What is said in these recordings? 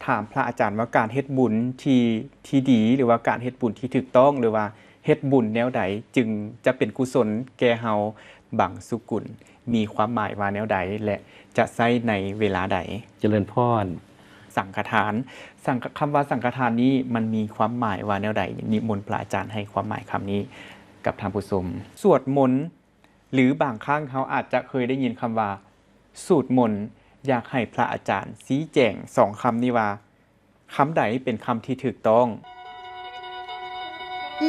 ຖາມພະອາຈານວ່າ ການເຮັດບຸນທີ່ ທີ່ດີ ຫຼືວ່າການເຮັດບຸນທີ່ຖືກຕ້ອງ ຫຼືວ່າເຮັດບຸນແນວໃດຈຶ່ງຈະເປັນກຸສົນແກ່ເຮົາ ບັງສຸກຸນ ມີຄວາມໝາຍວ່າແນວໃດ ແລະ ຈະໃຊ້ໃນເວລາໃດ? ຈະເລີນພອນ. ສັງຄະທານ ສັງຄະ ຄຳວ່າສັງຄະທານນີ້ ມັນມີຄວາມໝາຍວ່າແນວໃດ? ນິມົນພະອາຈານໃຫ້ຄວາມໝາຍຄຳນີ້ກັບທ່ານຜູ້ຊົມ. ສວດມົນ ຫຼື ບາງຄັ້ງເຮົາອາດຈະເຄີຍໄດ້ຍິນຄຳວ່າ ສູດມົນ. ຢາກໃຫ້ພະອາຈານຊີ້ແຈງສອງຄຳນີ້ວ່າ ຄຳໃດເປັນຄຳທີ່ຖືກຕ້ອງ?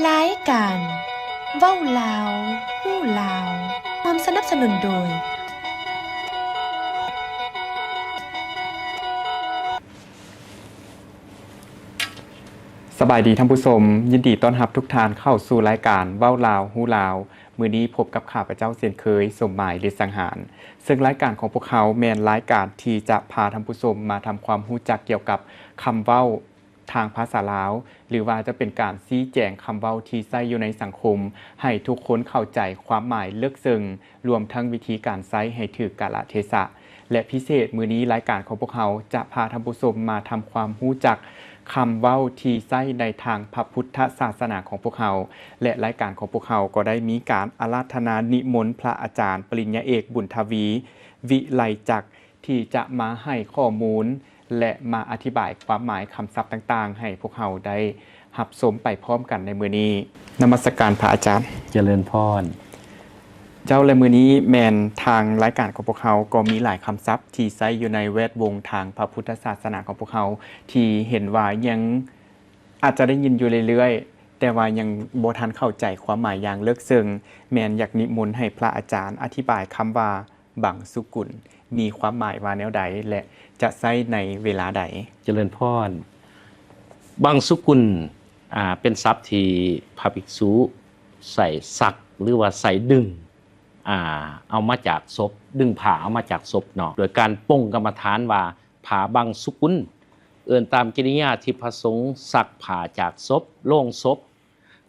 ລາຍການເວົ້າລາວ ຮູ້ລາວ ຮ່ວມສະໜັບສະໜູນໂດຍ ສະບາຍດີທ່ານຜູ້ຊົມ, ຍິນດີຕ້ອນຮັບທຸກທ່ານເຂົ້າສູ່ລາຍການເວົ້າລາວຮູ້ລາວ. ມື້ນີ້ພົບກັບຂ້າພະເຈົ້າເຊັ່ນເຄີຍ, ສົມໝາຍ ລິດສັງຫານ. ເຊິ່ງລາຍການຂອງພວກເຮົາແມ່ນລາຍການທີ່ຈະພາທ່ານຜູ້ຊົມມາທຳຄວາມຮູ້ຈັກກ່ຽວກັບຄຳເວົ້າທາງພາສາລາວ ຫຼືວ່າຈະເປັນການຊີ້ແຈງຄຳເວົ້າທີ່ໃຊ້ຢູ່ໃນສັງຄົມ ໃຫ້ທຸກຄົນເຂົ້າໃຈຄວາມໝາຍເລິກເຊິ່ງ, ລວມທັງວິທີການໃຊ້ໃຫ້ຖືກກາລະເທສະ. ແລະ ພິເສດມື້ນີ້ລາຍການຂອງພວກເຮົາຈະພາທ່ານຜູ້ຊົມມາທຳຄວາມຮູ້ຈັກຄຳເວົ້າທີ່ໃຊ້ໃນທາງພະພຸດທະສາສະໜາຂອງພວກເຮົາ ແລະ ລາຍການຂອງພວກເຮົາກໍໄດ້ມີການອາລາທະນານິມົນພະອາຈານປະລິນຍາເອກ ບຸນທະວີ ວິໄລຈັກ ທີ່ຈະມາໃຫ້ຂໍ້ມູນ ແລະ ມາອະທິບາຍຄວາມໝາຍຄຳສັບຕ່າງໆ ໃຫ້ພວກເຮົາໄດ້ຮັບຊົມໄປພ້ອມກັນໃນມື້ນີ້. ນະມັດສະການພະອາຈານ. ຈະເລີນພອນ. ເຈົ້າ ແລະ ມື້ນີ້ແມ່ນທາງລາຍການຂອງພວກເຮົາກໍມີຫຼາຍຄຳສັບທີ່ໃຊ້ຢູ່ໃນແວດວົງທາງພະພຸດທະສາສະໜາຂອງພວກເຮົາ ທີ່ເຫັນວ່າຍັງອາດຈະໄດ້ຍິນຢູ່ເລື້ອຍໆ ແຕ່ວ່າຍັງບໍ່ທັນເຂົ້າໃຈຄວາມໝາຍຢ່າງເລິກເຊິ່ງ. ແມ່ນຢາກນິມົນໃຫ້ພະອາຈານອະທິບາຍຄຳວ່າ ບັງສຸກຸນ ມີຄວາມໝາຍວ່າແນວໃດ ແລະ ຈະໃຊ້ໃນເວລາໃດ? ຈະເລີນພອນ. ບັງສຸກຸນ ອ່າ ເປັນສັບທີ່ພະພິກສຸໃຊ້ຊັກ ຫຼືວ່າໃຊ້ດຶງ ອ່າ ເອົາມາຈາກສົບ, ດຶງຜ້າເອົາມາຈາກສົບເນາະ, ໂດຍການປົງກຳມະຖານວ່າ ຜ້າບັງສຸກຸນ, ເອີ້ນຕາມກິລິຍາທີ່ພະສົງຊັກຜ້າຈາກສົບ, ໂລງສົບ,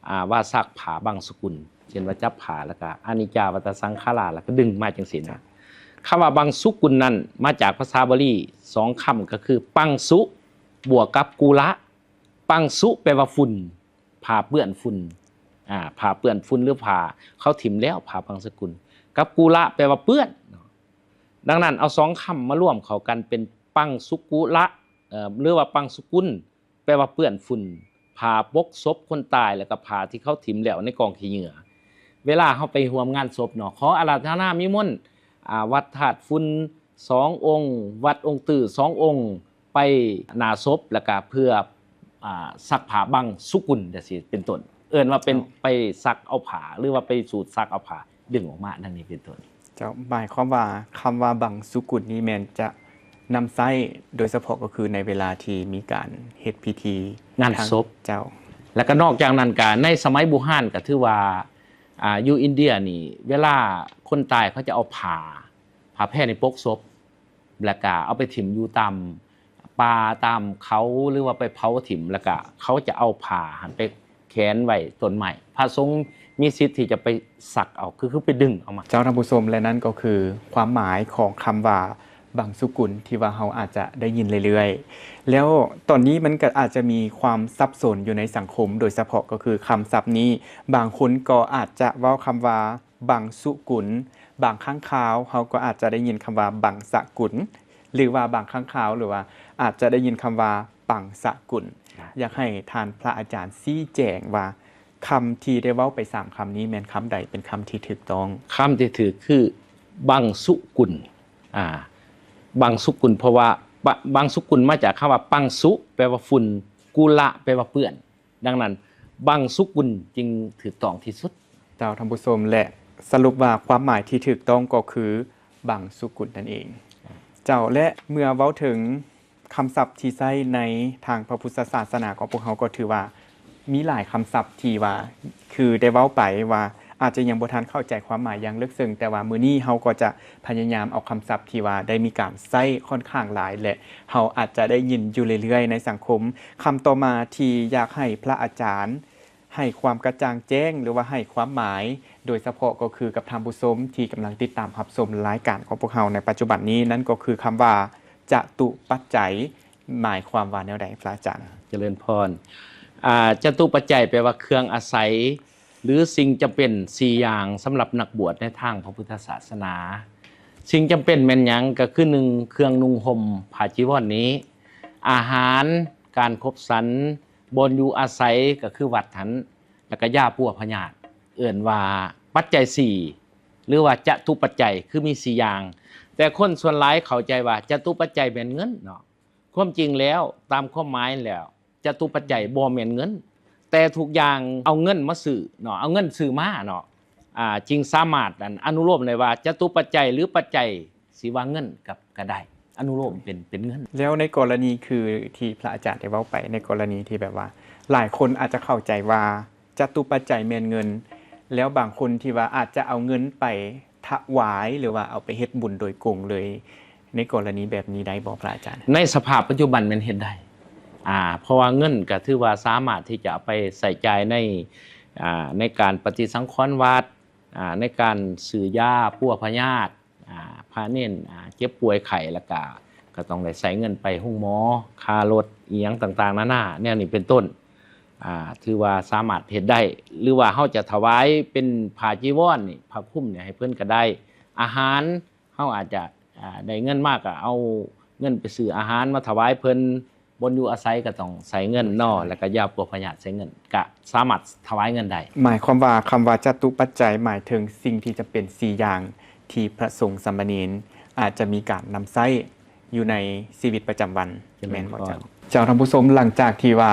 ອ່າ ວ່າຊັກຜ້າບັງສຸກຸນ, ເຊັ່ນວ່າຈັບຜ້າແລ້ວກະອະນິດຈາວັດຕະສັງຂາລາ ແລ້ວກະດຶງມາຈັ່ງຊີ້ນະ. ຄຳວ່າບັງສຸກຸນນັ້ນ ມາຈາກພາສາບາລີສອງຄຳ ກໍຄື ປັງສຸ ບວກກັບກຸລະ. ປັງສຸ ແປວ່າຝຸ່ນ, ຜ້າເປື້ອນຝຸ່ນ, ອ່າ ຜ້າເປື້ອນຝຸ່ນ ຫຼື ຜ້າເຂົາຖິ້ມແລ້ວ, ຜ້າບັງສະກຸນ, ກັບກຸລະ ແປວ່າເປື້ອນ. ດັ່ງນັ້ນ ເອົາສອງຄຳມາລວມເຂົ້າກັນເປັນ ປັງສຸກຸລະ ເອີ ຫຼືວ່າ ປັງສຸກຸນ ແປວ່າເປື້ອນຝຸ່ນ, ຜ້າປົກສົບຄົນຕາຍ ແລ້ວກໍຜ້າທີ່ເຂົາຖິ້ມແລ້ວໃນກອງຂີ້ເຫຍື້ອ. ເວລາເຮົາໄປຮ່ວມງານສົບເນາະ, ຂໍອາລາທະນານິມົນ ອ່າ ວັດທາດຝຸ່ນສອງອົງ, ວັດອົງຕື້ສອງອົງ, ໄປໜ້າສົບ ແລ້ວກະເພື່ອ ອ່າ ຊັກຜ້າບັງສຸກຸນ ຈັ່ງຊີ້ເປັນຕົ້ນ, ເອີ້ນວ່າເປັນ ເຈົ້າ ໄປຊັກເອົາຜ້າ ຫຼືວ່າໄປສູດຊັກເອົາຜ້າດຶງອອກມາ ດັ່ງນີ້ເປັນຕົ້ນ. ເຈົ້າ, ໝາຍຄວາມວ່າຄຳວ່າບັງສຸກຸນນີ້ແມ່ນຈະນຳໃຊ້ໂດຍສະເພາະກໍຄືໃນເວລາທີ່ມີການເຮັດພິທີງານສົບ. ເຈົ້າ. ແລ້ວກໍນອກຈາກນັ້ນກະໃນສະໄໝບູຮານກໍຖືວ່າ ອ່າ ຢູ່ອິນເດຍນີ້ ເວລາຄົນຕາຍເຂົາຈະເອົາຜ້າ ຜ້າແພນີ້ປົກສົບ ແລ້ວກະເອົາໄປຖິ້ມຢູ່ຕາມປ່າຕາມເຂົາ ຫຼືວ່າໄປເຜົາຖິ້ມ ແລ້ວກະເຂົາຈະເອົາຜ້າຫັ້ນໄປແຂວນໄວ້ຕົ້ນໄມ້. ພະສົງມີສິດທີ່ຈະໄປຊັກເອົາ ຄື ຄືໄປດຶງເອົາມາ. ເຈົ້າ ທ່ານຜູ້ຊົມ, ແລະ ນັ້ນກໍຄືຄວາມໝາຍຂອງຄຳວ່າບັງສຸກຸນ ທີ່ວ່າເຮົາອາດຈະໄດ້ຍິນເລື້ອຍໆ. ແລ້ວຕອນນີ້ມັນກໍອາດຈະມີຄວາມສັບສົນຢູ່ໃນສັງຄົມ, ໂດຍສະເພາະກໍຄືຄຳສັບນີ້ ບາງຄົນກໍອາດຈະເວົ້າຄຳວ່າ ບັງສຸກຸນ, ບາງຄັ້ງຄາວເຮົາກໍອາດຈະໄດ້ຍິນຄຳວ່າບັງສະກຸນ ຫຼືວ່າບາງຄັ້ງຄາວ ຫຼືວ່າອາດຈະໄດ້ຍິນຄຳວ່າປັງສະກຸນ. ຢາກໃຫ້ທ່ານພະອາຈານຊີ້ແຈງວ່າ ຄຳທີ່ໄດ້ເວົ້າໄປສາມຄຳນີ້ ແມ່ນຄຳໃດເປັນຄຳທີ່ຖືກຕ້ອງ? ຄຳທີ່ຖືກຄືບັງສຸກຸນ. ອ່າ ບັງສຸກຸນ ເພາະວ່າ ບະ ບັງສຸກຸນມາຈາກຄຳວ່າ ປັງສຸ ແປວ່າຝຸ່ນ, ກຸລະ ແປວ່າເປື້ອນ. ດັ່ງນັ້ນ ບັງສຸກຸນຈຶ່ງຖືກຕ້ອງທີ່ສຸດ. ເຈົ້າ ທ່ານຜູ້ຊົມ, ແລະ ສະຫຼຸບວ່າຄວາມໝາຍທີ່ຖືກຕ້ອງກໍຄືບັງສຸກຸນນັ້ນເອງ. ເຈົ້າ ແລະ ເມື່ອເວົ້າເຖິງຄຳສັບທີ່ໃຊ້ໃນທາງພະພຸດທະສາສະໜາຂອງພວກເຮົາ ກໍຖືວ່າມີຫຼາຍຄຳສັບທີ່ວ່າ ຄືໄດ້ເວົ້າໄປວ່າອາດຈະຍັງບໍ່ທັນເຂົ້າໃຈຄວາມໝາຍຢ່າງເລິກເຊິ່ງ, ແຕ່ວ່າມື້ນີ້ເຮົາກໍຈະພະຍາຍາມເອົາຄຳສັບທີ່ວ່າໄດ້ມີການໃຊ້ຂ້ອນຂ້າງຫຼາຍ ແລະ ເຮົາອາດຈະໄດ້ຍິນຢູ່ເລື້ອຍໆໃນສັງຄົມ. ຄຳຕໍ່ມາທີ່ຢາກໃຫ້ພະອາຈານໃຫ້ຄວາມກະຈ່າງແຈ້ງ ຫຼືວ່າໃຫ້ຄວາມໝາຍ ໂດຍສະເພາະກໍຄືກັບທ່ານຜູ້ຊົມທີ່ກຳລັງຕິດຕາມຮັບຊົມລາຍການຂອງພວກເຮົາໃນປັດຈຸບັນນີ້, ນັ້ນກໍຄືຄຳວ່າ ຈະຕຸປັດໄຈ ໝາຍຄວາມວ່າແນວໃດ ພະອາຈານ? ຈະເລີນພອນ. ອາ ຈະຕຸປັດໄຈ ແປວ່າເຄື່ອງອາໄສ ຫຼື ສິ່ງຈຳເປັນສີ່ຢ່າງສຳລັບນັກບວດໃນທາງພະພຸດທະສາສະໜາ. ສິ່ງຈຳເປັນແມ່ນຫຍັງ? ກໍຄື ໜຶ່ງ ເຄື່ອງນຸ່ງຫົ່ມຜ້າຈີວອນນີ້, ອາຫານ, ການຄົບສັນ, ບ່ອນຢູ່ອາໄສ ກໍຄືວັດຫັ້ນ, ແລ້ວກໍຢາປົວພະຍາດ ເອີ້ນວ່າປັດໄຈສີ່ ຫຼືວ່າຈະຕຸປັດໄຈ ຄືມີສີ່ຢ່າງ. ແຕ່ຄົນສ່ວນຫຼາຍເຂົ້າໃຈວ່າຈະຕຸປັດໄຈແມ່ນເງິນເນາະ. ຄວາມຈິງແລ້ວ ຕາມຄວາມໝາຍແລ້ວ ຈະຕຸປັດໄຈບໍ່ແມ່ນເງິນ, ແຕ່ທຸກຢ່າງເອົາເງິນມາຊື້ເນາະ, ເອົາເງິນຊື້ມາເນາະ, ອາ ຈຶ່ງສາມາດ ອັນ ອະນຸໂລມໄດ້ວ່າ ຈະຕຸປັດໄຈ ຫຼື ປັດໄຈ ຊິວ່າເງິນກໍ ກໍໄດ້, ອະນຸໂລມເປັນ ເປັນເງິນ. ແລ້ວໃນກໍລະນີຄືທີ່ພະອາຈານໄດ້ເວົ້າໄປ, ໃນກໍລະນີທີ່ແບບວ່າ ຫຼາຍຄົນອາດຈະເຂົ້າໃຈວ່າ ຈະຕຸປັດໄຈແມ່ນເງິນ, ແລ້ວບາງຄົນທີ່ວ່າອາດຈະເອົາເງິນໄປຖວາຍ ຫຼືວ່າເອົາໄປເຮັດບຸນໂດຍກົງເລີຍ, ໃນກໍລະນີແບບນີ້ໄດ້ບໍ່ ພະອາຈານ? ໃນສະພາບປັດຈຸບັນແມ່ນເຮັດໄດ້ ອາ ເພາະວ່າເງິນກໍຖືວ່າສາມາດທີ່ຈະເອົາໄປໃຊ້ຈ່າຍໃນ ອາ ໃນການປະຕິສັງຂອນວັດ, ອາ ໃນການຊື້ຢາປົວພະຍາດ, ອາ ພະເນນ ອາ ເຈັບປ່ວຍໄຂ້ ແລ້ວກະ ກໍຕ້ອງໄດ້ໃຊ້ເງິນໄປໂຮງໝໍ, ຄ່າລົດ ອີ່ຫຍັງຕ່າງໆນານາ ແນວນີ້ເປັນຕົ້ນ, ອາ ຖືວ່າສາມາດເຮັດໄດ້. ຫຼືວ່າເຮົາຈະຖວາຍເປັນຜ້າຈີວອນນີ້ ຜ້າຄຸມນີ້ໃຫ້ເພິ່ນກໍໄດ້, ອາຫານ ເຮົາອາດຈະ ອາ ໄດ້ເງິນມາກໍເອົາເງິນໄປຊື້ອາຫານມາຖວາຍເພິ່ນ, ບ່ອນຢູ່ອາໄສກໍຕ້ອງໃຊ້ເງິນເນາະ, ແລ້ວກໍຢາປົວພະຍາດໃຊ້ເງິນ ກໍສາມາດຖວາຍເງິນໄດ້. ໝາຍຄວາມວ່າ ຄຳວ່າຈະຕຸປັດໄຈ ໝາຍເຖິງສິ່ງທີ່ຈຳເປັນສີ່ຢ່າງທີ່ພະສົງສາມະເນນອາດຈະມີການນຳໃຊ້ຢູ່ໃນຊີວິດປະຈຳວັນ, ຈະແມ່ນບໍ່ເຈົ້າ? ເຈົ້າ ທ່ານຜູ້ຊົມ, ຫຼັງຈາກທີ່ວ່າ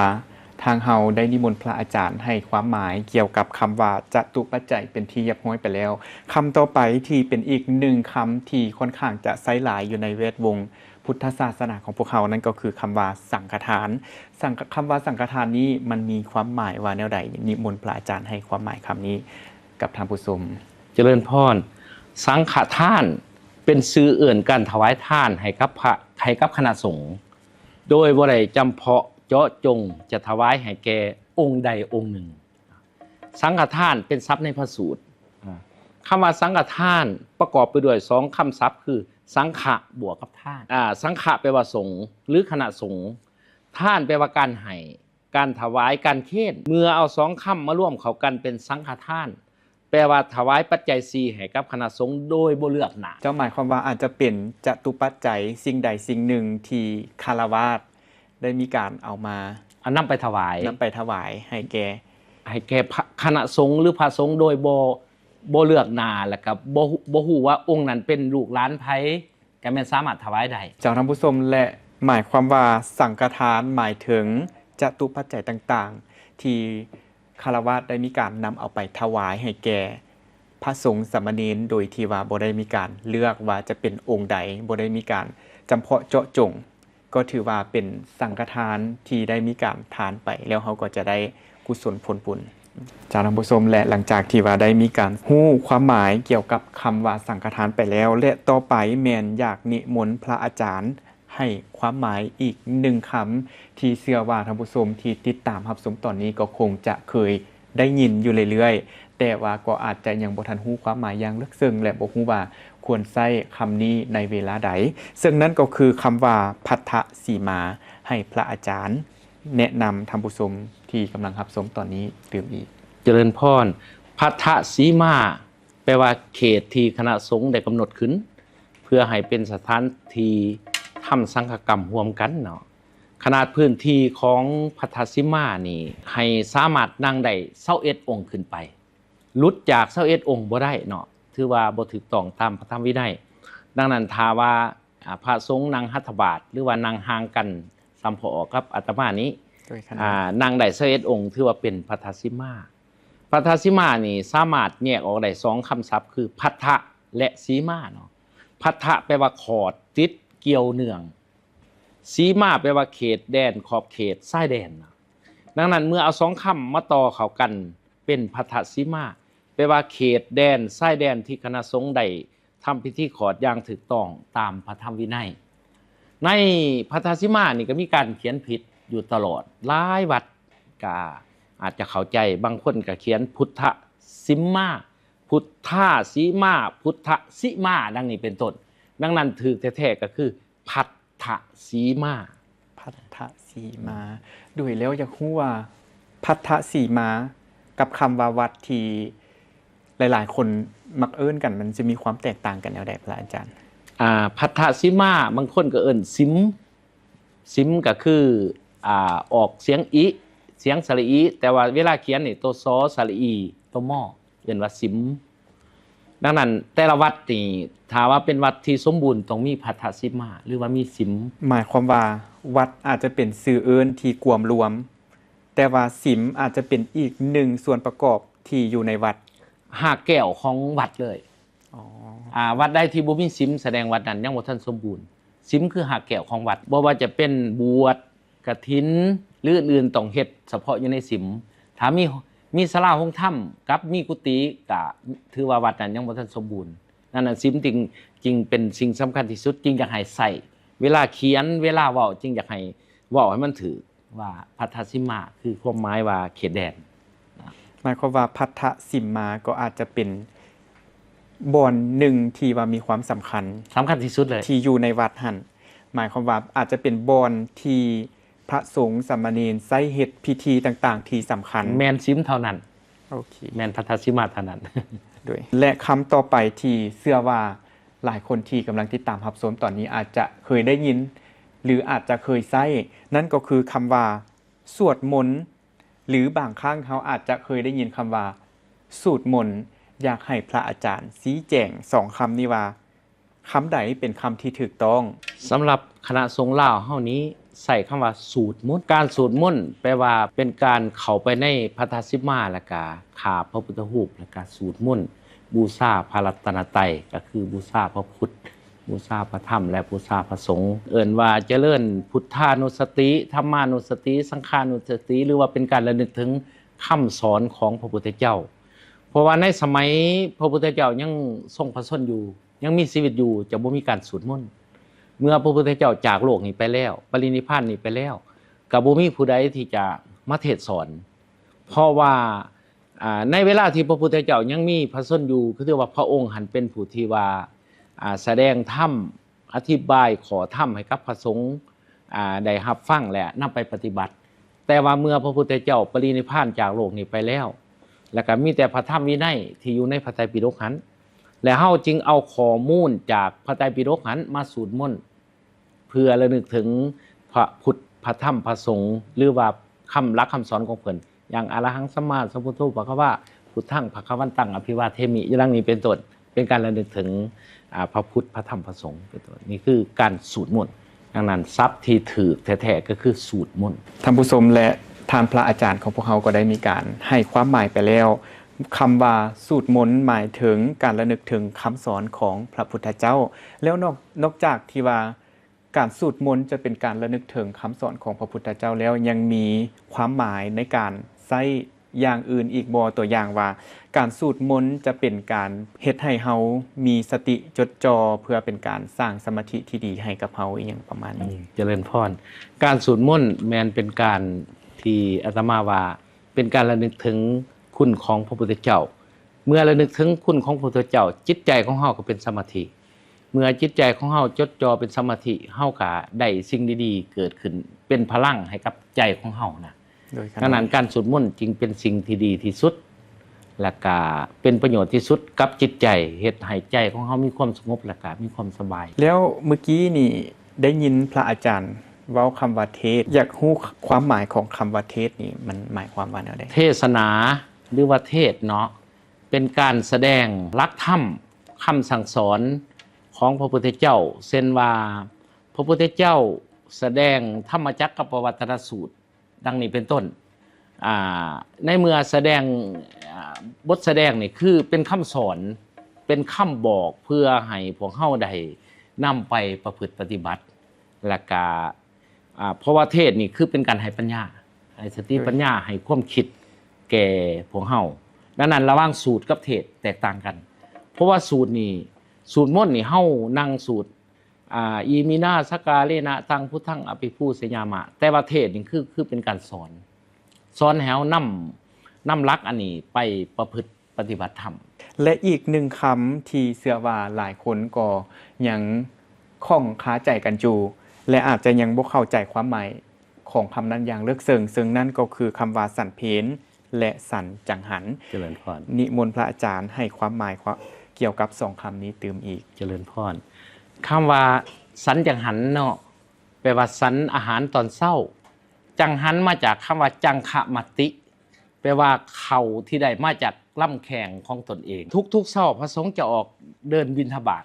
ທາງເຮົາໄດ້ນິມົນພະອາຈານໃຫ້ຄວາມໝາຍກ່ຽວກັບຄຳວ່າຈະຕຸປັດໄຈເປັນທີ່ຮຽບຮ້ອຍໄປແລ້ວ, ຄຳຕໍ່ໄປທີ່ເປັນອີກໜຶ່ງຄຳທີ່ຂ້ອນຂ້າງຈະໃຊ້ຫຼາຍຢູ່ໃນແວດວົງ ພຸດທະສາສະໜາຂອງພວກເຮົານັ້ນກໍຄືຄຳວ່າສັງຄະທານ. ສັງຄະ ຄຳວ່າສັງຄະທານນີ້ມັນມີຄວາມໝາຍວ່າແນວໃດ? ນິມົນພະອາຈານໃຫ້ຄວາມໝາຍຄຳນີ້ກັບທ່ານຜູ້ຊົມ. ຈະເລີນພອນ. ສັງຄະທານເປັນຊື່ເອີ້ນການຖວາຍທານໃຫ້ກັບພະ ໃຫ້ກັບຄະນະສົງ ໂດຍບໍ່ໄດ້ຈຳເພາະເຈາະຈົງຈະຖວາຍໃຫ້ແກ່ອົງໃດອົງໜຶ່ງ. ສັງຄະທານເປັນສັບໃນພະສູດ. ອາ ຄຳວ່າສັງຄະທານປະກອບໄປດ້ວຍສອງຄຳສັບ ຄື ສັງຄະບວກກັບທານ. ອາ ສັງຄະແປວ່າສົງ ຫຼື ຄະນະສົງ, ທານແປວ່າການໃຫ້, ການຖວາຍ, ການເຄນ. ເມື່ອເອົາສອງຄຳມາລວມເຂົ້າກັນເປັນສັງຄະທານ ແປວ່າຖວາຍປັດໄຈສີ່ໃຫ້ກັບຄະນະສົງໂດຍບໍ່ເລືອກໜ້າ. ເຈົ້າໝາຍຄວາມວ່າອາດຈະເປັນຈະຕຸປັດໄຈສິ່ງໃດສິ່ງໜຶ່ງທີ່ຄາລະວາດ ໄດ້ມີການເອົາມາ ອາ ນຳໄປຖວາຍ ນຳໄປຖວາຍໃຫ້ແກ່ ໃຫ້ແກ່ພະ ຄະນະສົງ ຫຼື ພະສົງໂດຍບໍ່ ບໍ່ເລືອກໜ້າ ແລ້ວກໍບໍ່ ບໍ່ຮູ້ວ່າອົງນັ້ນເປັນລູກຫຼານໃຜ ກໍແມ່ນສາມາດຖວາຍໄດ້. ເຈົ້າ ທ່ານຜູ້ຊົມ, ແລະ ໝາຍຄວາມວ່າສັງຄະທານໝາຍເຖິງຈະຕຸປັດໄຈຕ່າງໆ ທີ່ຄາລະວາດໄດ້ມີການນຳເອົາໄປຖວາຍໃຫ້ແກ່ພະສົງສາມະເນນ ໂດຍທີ່ວ່າບໍ່ໄດ້ມີການເລືອກວ່າຈະເປັນອົງໃດ, ບໍ່ໄດ້ມີການຈຳເພາະເຈາະຈົງ. ກໍຖືວ່າເປັນສັງຄະທານທີ່ໄດ້ມີການທານໄປ ແລ້ວເຮົາກໍຈະໄດ້ກຸສົນຜົນບຸນ. ເຈົ້າ ທ່ານຜູ້ຊົມ, ແລະ ຫຼັງຈາກທີ່ວ່າໄດ້ມີການຮູ້ຄວາມໝາຍກ່ຽວກັບຄຳວ່າສັງຄະທານໄປແລ້ວ ແລະ ຕໍ່ໄປແມ່ນຢາກນິມົນພະອາຈານໃຫ້ຄວາມໝາຍອີກໜຶ່ງຄຳ ທີ່ເຊື່ອວ່າທ່ານຜູ້ຊົມທີ່ຕິດຕາມຮັບຊົມຕອນນີ້ກໍຄົງຈະເຄີຍ ໄດ້ຍິນຢູ່ເລື້ອຍໆ, ແຕ່ວ່າກໍອາດຈະຍັງບໍ່ທັນຮູ້ຄວາມໝາຍຢ່າງເລິກເຊິ່ງ ແລະ ບໍ່ຮູ້ວ່າຄວນໃຊ້ຄຳນີ້ໃນເວລາໃດ, ເຊິ່ງນັ້ນກໍຄືຄຳວ່າພັດທະສີມາ. ໃຫ້ພະອາຈານແນະນຳທ່ານຜູ້ຊົມທີ່ກຳລັງຮັບຊົມຕອນນີ້ຕື່ມອີກ. ຈະເລີນພອນ. ພັດທະສີມາ ແປວ່າເຂດທີ່ຄະນະສົງໄດ້ກຳນົດຂຶ້ນ ເພື່ອໃຫ້ເປັນສະຖານທີ່ທຳສັງຄະກຳຮ່ວມກັນເນາະ. ຂະໜາດພື້ນທີ່ຂອງພັດທະສີມານີ້ ໃຫ້ສາມາດນັ່ງໄດ້ຊາວເອັດອົງຂຶ້ນໄປ, ຫຼຸດຈາກຊາວເອັດອົງບໍ່ໄດ້ເນາະ, ຖືວ່າບໍ່ຖືກຕ້ອງຕາມພະທຳວິໄນ. ດັ່ງນັ້ນ ຖ້າວ່າ ອາ ພະສົງນັ່ງຫັດຖະບາດ ຫຼືວ່ານັ່ງຫ່າງກັນສ່ຳພໍອອກກັບອາດຕະມານີ້ ໂດຍຂະໜາດ ອາ ນັ່ງໄດ້ຊາວເອັດອົງ ຖືວ່າເປັນພັດທະສີມາ. ພັດທະສີມານີ້ສາມາດແຍກອອກໄດ້ສອງຄຳສັບ ຄື ພັດທະ ແລະ ສີມາເນາະ. ພັດທະແປວ່າຂອດ, ຕິດ, ກ່ຽວເນື່ອງ. ສີມາແປວ່າເຂດແດນ, ຂອບເຂດ, ຊາຍແດນ. ດັ່ງນັ້ນ ເມື່ອເອົາສອງຄຳມາຕໍ່ເຂົ້າກັນເປັນພັດທະສີມາ ແປວ່າເຂດແດນ, ຊາຍແດນທີ່ຄະນະສົງໄດ້ທຳພິທີຂອດຢ່າງຖືກຕ້ອງຕາມພະທຳວິໄນ. ໃນພັດທະສີມານີ້ກໍມີການຂຽນຜິດຢູ່ຕະຫຼອດ, ຫຼາຍວັດກໍອາດຈະເຂົ້າໃຈ, ບາງຄົນກໍຂຽນພຸດທະສິມມາ, ພຸດທາສີມາ, ພຸດທະສິມາ ດັ່ງນີ້ເປັນຕົ້ນ. ດັ່ງນັ້ນ ຖືກແທ້ໆກໍຄື ພັດທະສີມາ. ພັ ອັດຖະສີມາ. ໂດຍ ແລ້ວຢາກຮູ້ວ່າ ພັດທະສີມາກັບຄຳວ່າວັດ ທີ່ຫຼາຍໆຄົນມັກເອີ້ນກັນ ມັນຈະມີຄວາມແຕກຕ່າງກັນແນວໃດ ພະອາຈານ? ອາ ພັດທະສີມາ ບາງຄົນກໍເອີ້ນສິມ. ສິມກໍຄື ອາ ອອກສຽງອິ ສຽງສະຫຼະອີ ແຕ່ວ່າເວລາຂຽນນີ້ ໂຕ ຊ ສະຫຼະອີ ໂຕ ມ ເອີ້ນວ່າສິມ. ດັ່ງນັ້ນ ແຕ່ລະວັດນີ້ ຖ້າວ່າເປັນວັດທີ່ສົມບູນ ຕ້ອງມີພັດທະສີມາ ຫຼືວ່າມີສິມ. ໝາຍຄວາມວ່າ ວັດອາດຈະເປັນຊື່ເອີ້ນທີ່ກວມລວມ, ແຕ່ວ່າສິມອາດຈະເປັນອີກໜຶ່ງສ່ວນປະກອບທີ່ຢູ່ໃນວັດ. ຮາກແກ້ວຂອງວັດເລີຍ. ອໍ ອາ ວັດໃດທີ່ບໍ່ມີສິມ ສະແດງວັດນັ້ນຍັງບໍ່ທັນສົມບູນ. ສິມຄືຮາກແກ້ວຂອງວັດ. ບໍ່ວ່າຈະເປັນບວດ, ກະຖິນ ຫຼື ອື່ນໆ ຕ້ອງເຮັດສະເພາະຢູ່ໃນສິມ. ຖ້າມີ ມີສາລາໂຮງທຳກັບມີກຸຕິ ກະຖືວ່າວັດນັ້ນຍັງບໍ່ທັນສົມບູນ. ນັ້ນນະ ສິມຈຶ່ງ ຈຶ່ງເປັນສິ່ງສຳຄັນທີ່ສຸດ, ຈຶ່ງຢາກໃຫ້ໃຊ້ ເວລາຂຽນ ເວລາເວົ້າ ຈຶ່ງຢາກໃຫ້ເວົ້າໃຫ້ມັນຖືກ ວ່າພັດທະສີມາ ຄືຄວາມໝາຍວ່າເຂດແດນ. ໝາຍຄວາມວ່າ ພັດທະສີມາ ກໍອາດຈະເປັນບ່ອນໜຶ່ງທີ່ວ່າມີຄວາມສຳຄັນ ສຳຄັນທີ່ສຸດເລີຍ ທີ່ຢູ່ໃນວັດຫັ້ນ. ໝາຍຄວາມວ່າ ອາດຈະເປັນບ່ອນທີ່ພະສົງສາມະເນນໃຊ້ເຮັດພິທີຕ່າງໆທີ່ສຳຄັນ. ແມ່ນສິມເທົ່ານັ້ນ. ໂອເຄ ແມ່ນພັດທະສີມາເທົ່ານັ້ນ. ໂດຍ ແລະ ຄຳຕໍ່ໄປທີ່ເຊື່ອວ່າຫຼາຍຄົນທີ່ກຳລັງຕິດຕາມຮັບຊົມຕອນນີ້ອາດຈະເຄີຍໄດ້ຍິນ ຫຼື ອາດຈະເຄີຍໃຊ້ ນັ້ນກໍຄືຄຳວ່າ ສວດມົນ ຫຼື ບາງຄັ້ງເຮົາອາດຈະເຄີຍໄດ້ຍິນຄຳວ່າ ສູດມົນ. ຢາກໃຫ້ພະອາຈານຊີ້ແຈງສອງຄຳນີ້ວ່າ ຄຳໃດເປັນຄຳທີ່ຖືກຕ້ອງ? ສຳລັບຄະນະສົງລາວເຮົານີ້ ໃຊ້ຄຳວ່າສູດມົນ. ການສູດມົນແປວ່າເປັນການເຂົ້າໄປໃນພັດທະສີມາ ແລ້ວກະຂາບພະພຸດທະຮູບ ແລ້ວກະສູດມົນ ບູຊາພະລັດຕະນະໄຕ ກໍຄືບູຊາພະພຸດ ບູຊາພະທຳ ແລະ ບູຊາພະສົງ. ເອີ້ນວ່າຈະເລີນພຸດທານຸສະຕິ, ທຳມານຸສະຕິ, ສັງຄານຸສະຕິ ຫຼືວ່າເປັນການລະນຶກເຖິງຄຳສອນຂອງພະພຸດທະເຈົ້າ. ເພາະວ່າໃນສະໄໝພະພຸດທະເຈົ້າຍັງຊົງພະຊົນຢູ່ ຍັງມີຊີວິດຢູ່ ຈະບໍ່ມີການສູດມົນ. ເມື່ອພະພຸດທະເຈົ້າຈາກໂລກນີ້ໄປແລ້ວ, ປະລິນິບພານນີ້ໄປແລ້ວ, ກໍບໍ່ມີຜູ້ໃດທີ່ຈະມາເທດສອນ. ເພາະວ່າ ອາ ໃນເວລາທີ່ພະພຸດທະເຈົ້າຍັງມີພະຊົນຢູ່ ຄືຖືວ່າພະອົງຫັ້ນເປັນຜູ້ທີ່ວ່າ ອາ ສະແດງທຳ, ອະທິບາຍຂໍ້ທຳໃຫ້ກັບພະສົງ ອາ ໄດ້ຮັບຟັງ ແລະ ນຳໄປປະຕິບັດ. ແຕ່ວ່າເມື່ອພະພຸດທະເຈົ້າປະລິນິບພານຈາກໂລກນີ້ໄປແລ້ວ ແລ້ວກໍມີແຕ່ພະທຳວິໄນທີ່ຢູ່ໃນພະໄຕປິດົກຫັ້ນ ແລະ ເຮົາຈຶ່ງເອົາຂໍ້ມູນຈາກພະໄຕປິດົກຫັ້ນມາສູດມົນ ເພື່ອລະນຶກເຖິງພະພຸດ ພະທຳ ພະສົງ ຫຼືວ່າຄຳຫຼັກຄຳສອນຂອງເພິ່ນ ຢ່າງ ອະລະຫັງ ສຳມາສຳພຸດໂທ ພະຄະວາ ພຸດທັງ ພະຄະວັນຕັງ ອະພິວາເທມິ ຢ່າງນີ້ເປັນຕົ້ນ ເປັນການລະນຶກເຖິງ ອາ ພະພຸດ ພະທຳ ພະສົງ ເປັນຕົ້ນ. ນີ້ຄືການສູດມົນ. ດັ່ງນັ້ນ ສັບທີ່ຖືກແທ້ໆ ກໍຄືສູດມົນ. ທ່ານຜູ້ຊົມ ແລະ ທ່ານພະອາຈານຂອງພວກເຮົາກໍໄດ້ມີການໃຫ້ຄວາມໝາຍໄປແລ້ວ. ຄຳວ່າສູດມົນ ໝາຍເຖິງການລະນຶກເຖິງຄຳສອນຂອງພະພຸດທະເຈົ້າ. ແລ້ວນອກ ນອກຈາກທີ່ວ່າ ການສູດມົນຈະເປັນການລະນຶກເຖິງຄຳສອນຂອງພະພຸດທະເຈົ້າແລ້ວ ຍັງມີຄວາມໝາຍໃນການໃຊ້ຢ່າງອື່ນອີກບໍ່? ຕົວຢ່າງວ່າ ການສູດມົນຈະເປັນການເຮັດໃຫ້ເຮົາມີສະຕິຈົດຈ່ອ ເພື່ອເປັນການສ້າງສະມາທິທີ່ດີໃຫ້ກັບເຮົາ ອີ່ຫຍັງປະມານນີ້. ອືມ ຈະເລີນພອນ. ການສູດມົນແມ່ນເປັນການທີ່ອາດຕະມາວ່າ ເປັນການລະນຶກເຖິງຄຸນຂອງພະພຸດທະເຈົ້າ. ເມື່ອລະນຶກເຖິງຄຸນຂອງພະພຸດທະເຈົ້າ, ຈິດໃຈຂອງເຮົາກໍເປັນສະມາທິ. ເມື່ອຈິດໃຈຂອງເຮົາຈົດຈ່ອເປັນສະມາທິ, ເຮົາກໍໄດ້ສິ່ງດີໆເກີດຂຶ້ນ ເປັນພະລັງໃຫ້ກັບໃຈຂອງເຮົານະ. ໂດຍຂະໜາດ ດັ່ງນັ້ນ ການສວດມົນຈຶ່ງເປັນສິ່ງທີ່ດີທີ່ສຸດ ແລະກະເປັນປະໂຫຍດທີ່ສຸດກັບຈິດໃຈ, ເຮັດໃຫ້ໃຈຂອງເຮົາມີຄວາມສະຫງົບ ແລະກະມີຄວາມສະບາຍ. ແລ້ວມື້ກີ້ນີ້ໄດ້ຍິນພະອາຈານເວົ້າຄຳວ່າເທດ, ຢາກຮູ້ຄວາມໝາຍຂອງຄຳວ່າເທດນີ້ ມັນໝາຍຄວາມວ່າແນວໃດ? ເທດສະໜາ ຫຼືວ່າເທດເນາະ ເປັນການສະແດງຫຼັກທຳ, ຄຳສັ່ງສອນຂອງພະພຸດທະເຈົ້າ, ເຊັ່ນວ່າ ພະພຸດທະເຈົ້າສະແດງທຳມະຈັກກັບປະວັດຕະນະສູດ ດັ່ງນີ້ເປັນຕົ້ນ. ອາ ໃນເມື່ອສະແດງ ອາ ບົດສະແດງນີ້ຄືເປັນຄຳສອນ, ເປັນຄຳບອກເພື່ອໃຫ້ພວກເຮົາໄດ້ນຳໄປປະພຶດປະຕິບັດ ແລະກະ ອາ ເພາະວ່າເທດນີ້ຄືເປັນການໃຫ້ປັນຍາ, ໃຫ້ສະຕິ ໂດຍ ປັນຍາ, ໃຫ້ຄວາມຄິດແກ່ພວກເຮົາ. ດັ່ງນັ້ນ ລະຫວ່າງສູດກັບເທດແຕກຕ່າງກັນ. ເພາະວ່າສູດນີ້ ສູດມົນນີ້ເຮົານັ່ງສູດ ອາ ອິມິນາ ສະກາເລນະ ຕັງ ພຸດທັງ ອະພິປູຊະຍາມະ. ແຕ່ວ່າເທດນີ້ຄື ຄືເປັນການສອນ, ສອນໃຫ້ເຮົານຳ ນຳຫຼັກອັນນີ້ໄປປະພຶດ ປະຕິບັດທຳ. ແລະ ອີກໜຶ່ງຄຳທີ່ເຊື່ອວ່າຫຼາຍຄົນກໍຍັງຂ້ອງຄາໃຈກັນຢູ່, ແລະ ອາດຈະຍັງບໍ່ເຂົ້າໃຈຄວາມໝາຍຂອງຄຳນັ້ນຢ່າງເລິກເຊິ່ງ, ເຊິ່ງນັ້ນກໍຄືຄຳວ່າສັນເພນ ແລະ ສັນຈັງຫັນ. ຈະເລີນພອນ. ນິມົນພະອາຈານໃຫ້ຄວາມໝາຍກ່ຽວກັບສອງຄຳນີ້ຕື່ມອີກ. ຈະເລີນພອນ. ຄຳວ່າສັນຈັງຫັນເນາະ ແປວ່າສັນອາຫານຕອນເຊົ້າ. ຈັງຫັນມາຈາກຄຳວ່າຈັງຄະມະຕິ ແປວ່າເຂົ້າທີ່ໄດ້ມາຈາກລຳແຂ້ງຂອງຕົນເອງ. ທຸກໆເຊົ້າພະສົງຈະອອກເດີນບິນທະບາດ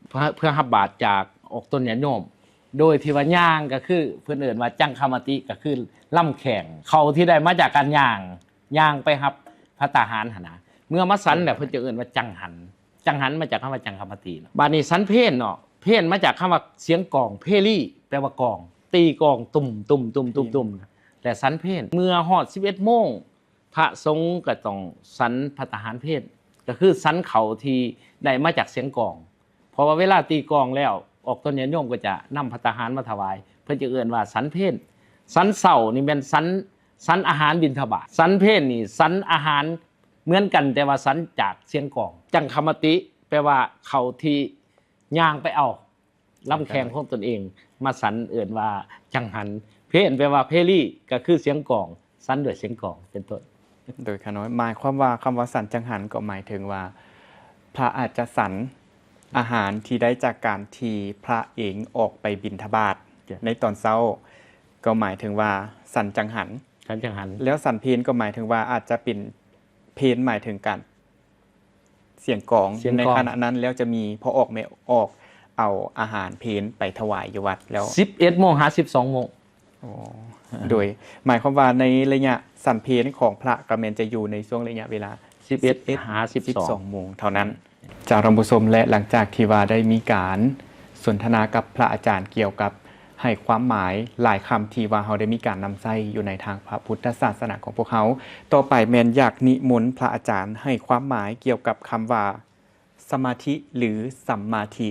ເພື່ອ ເພື່ອຮັບບາດຈາກອອກຕົນຍາດໂຍມ ໂດຍທີ່ວ່າຍ່າງກໍຄືເພິ່ນເອີ້ນວ່າຈັງຄະມະຕິ ກໍຄືລຳແຂ້ງ ເຂົ້າທີ່ໄດ້ມາຈາກການຍ່າງ ຍ່າງໄປຮັບພັດຕາຫານຫັ້ນນະ. ເມື່ອມາສັນແລ້ວ ເພິ່ນຈະເອີ້ນວ່າຈັງຫັນ. ຈັງຫັນມາຈາກຄຳວ່າຈັງຄະມະຕິເນາະ. ບາດນີ້ສັນເພນເນາະ ເພນມາຈາກຄຳວ່າສຽງກອງ ເພລີ ແປວ່າກອງ ຕີກອງ ຕຸ້ມໆໆໆ ແລະ ສັນເພນ. ເມື່ອຮອດສິບເອັດໂມງ ພະສົງກໍຕ້ອງສັນພັດຕາຫານເພນ ກໍຄືສັນເຂົ້າທີ່ໄດ້ມາຈາກສຽງກອງ ເພາະວ່າເວລາຕີກອງແລ້ວ ອອກຕົນຍາດໂຍມກໍຈະນຳພັດຕາຫານມາຖວາຍ ເພິ່ນຈະເອີ້ນວ່າສັນເພນ. ສັນເຊົ້ານີ້ແມ່ນສັນ ສັນອາຫານບິນທະບາດ. ສັນເພນນີ້ສັນອາຫານເໝືອນກັນ ແຕ່ວ່າສັນຈາກສຽງກອງ. ຈັງຄະມະຕິ ແປວ່າເຂົ້າທີ່ຍ່າງໄປເອົາ ລຳແຂ້ງຂອງຕົນເອງມາສັນ ເອີ້ນວ່າຈັງຫັນ. ເພນ ແປວ່າເພລີ ກໍຄືສຽງກອງ ສັນດ້ວຍສຽງກອງ ເປັນຕົ້ນ. ໂດຍຂ້ານ້ອຍ ໝາຍຄວາມວ່າຄຳວ່າສັນຈັງຫັນ ກໍໝາຍເຖິງວ່າ ພະອາດຈະສັນອາຫານທີ່ໄດ້ຈາກການທີ່ພະເອງອອກໄປບິນທະບາດໃນຕອນເຊົ້າ ກໍໝາຍເຖິງວ່າສັນຈັງຫັນ. ສັນຈັງຫັນ. ແລ້ວສັນເພນກໍໝາຍເຖິງວ່າອາດຈະເປັນ ເພນໝາຍເຖິງການ ສຽງກອງ ສຽງກອງ ໃນຂະນະນັ້ນ ແລ້ວຈະມີພໍ່ອອກແມ່ອອກເອົາອາຫານເພນໄປຖວາຍຢູ່ວັດແລ້ວ ສິບເອັດໂມງຫາສິບສອງໂມງ. ໂອ້ ອ່າ ໂດຍໝາຍຄວາມວ່າໃນໄລຍະສັນເພນຂອງພະກໍແມ່ນຈະຢູ່ໃນຊ່ວງໄລຍະເວລາ ສິບເອັດ ສິບເອັດຫາສິບສອງ ສິບສອງໂມງເທົ່ານັ້ນ. ເຈົ້າ ທ່ານຜູ້ຊົມ ແລະ ຫຼັງຈາກທີ່ວ່າໄດ້ມີການສົນທະນາກັບພະອາຈານກ່ຽວກັບ ໃຫ້ຄວາມໝາຍຫຼາຍຄຳທີ່ວ່າເຮົາໄດ້ມີການນຳໃຊ້ຢູ່ໃນທາງພະພຸດທະສາສະໜາຂອງພວກເຮົາ. ຕໍ່ໄປແມ່ນຢາກນິມົນພະອາຈານໃຫ້ຄວາມໝາຍກ່ຽວກັບຄຳວ່າ ສະມາທິ ຫຼື ສຳມາທິ.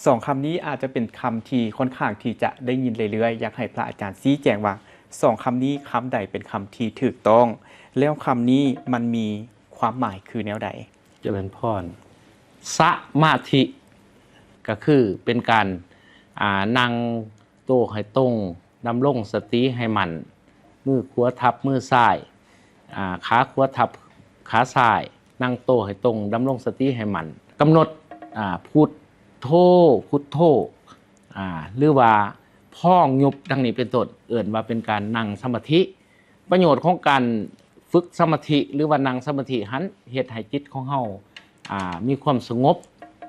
ສອງຄຳນີ້ອາດຈະເປັນຄຳທີ່ຂ້ອນຂ້າງທີ່ຈະໄດ້ຍິນເລື້ອຍໆ. ຢາກໃຫ້ພະອາຈານຊີ້ແຈງວ່າ ສອງຄຳນີ້ຄຳໃດເປັນຄຳທີ່ຖືກຕ້ອງ ແລ້ວຄຳນີ້ມັນມີຄວາມໝາຍຄືແນວໃດ? ຈະເລີນພອນ. ສະມາທິ ກໍຄືເປັນການ ອ່າ ນັ່ງໂຕໃຫ້ຕົງ, ດຳລົງສະຕິໃຫ້ໝັ້ນ, ມືຂວາທັບມືຊ້າຍ, ອ່າ ຂາຂວາທັບຂາຊ້າຍ, ນັ່ງໂຕໃຫ້ຕົງ, ດຳລົງສະຕິໃຫ້ໝັ້ນ, ກຳນົດ ອ່າ ພຸດໂທ ພຸດໂທ ອ່າ ຫຼືວ່າພອງຍຸບ ດັ່ງນີ້ເປັນຕົ້ນ, ເອີ້ນວ່າເປັນການນັ່ງສະມາທິ. ປະໂຫຍດຂອງການຝຶກສະມາທິ ຫຼືວ່ານັ່ງສະມາທິຫັ້ນ ເຮັດໃຫ້ຈິດຂອງເຮົາ ອ່າ ມີຄວາມສະຫງົບ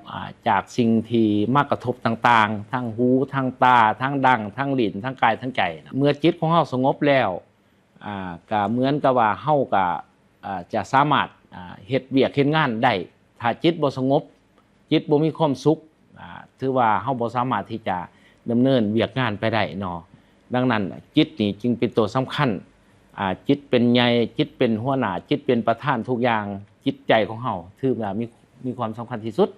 ອ່າ ຈາກສິ່ງທີ່ມາກະທົບຕ່າງໆ ທັງຫູ ທັງຕາ ທັງດັງ ທັງລີ້ນ ທັງກາຍ ທັງໃຈ. ເມື່ອຈິດຂອງເຮົາສະຫງົບແລ້ວ ອ່າ ກະເໝືອນກັບວ່າເຮົາກະ ອ່າ ຈະສາມາດ ອ່າ ເຮັດວຽກເຮັດງານໄດ້. ຖ້າຈິດບໍ່ສະຫງົບ ຈິດບໍ່ມີຄວາມສຸກ ອ່າ ຖືວ່າເຮົາບໍ່ສາມາດທີ່ຈະດຳເນີນວຽກງານໄປໄດ້ເນາະ. ດັ່ງນັ້ນ ຈິດນີ້ຈຶ່ງເປັນຕົວສຳຄັນ ອ່າ ຈິດເປັນໃຫຍ່ ຈິດເປັນຫົວໜ້າ ຈິດເປັນປະທານທຸກຢ່າງ. ຈິດໃຈຂອງເຮົາຖືວ່າມີ ມີຄວາມສຳຄັນທີ່ສຸດ.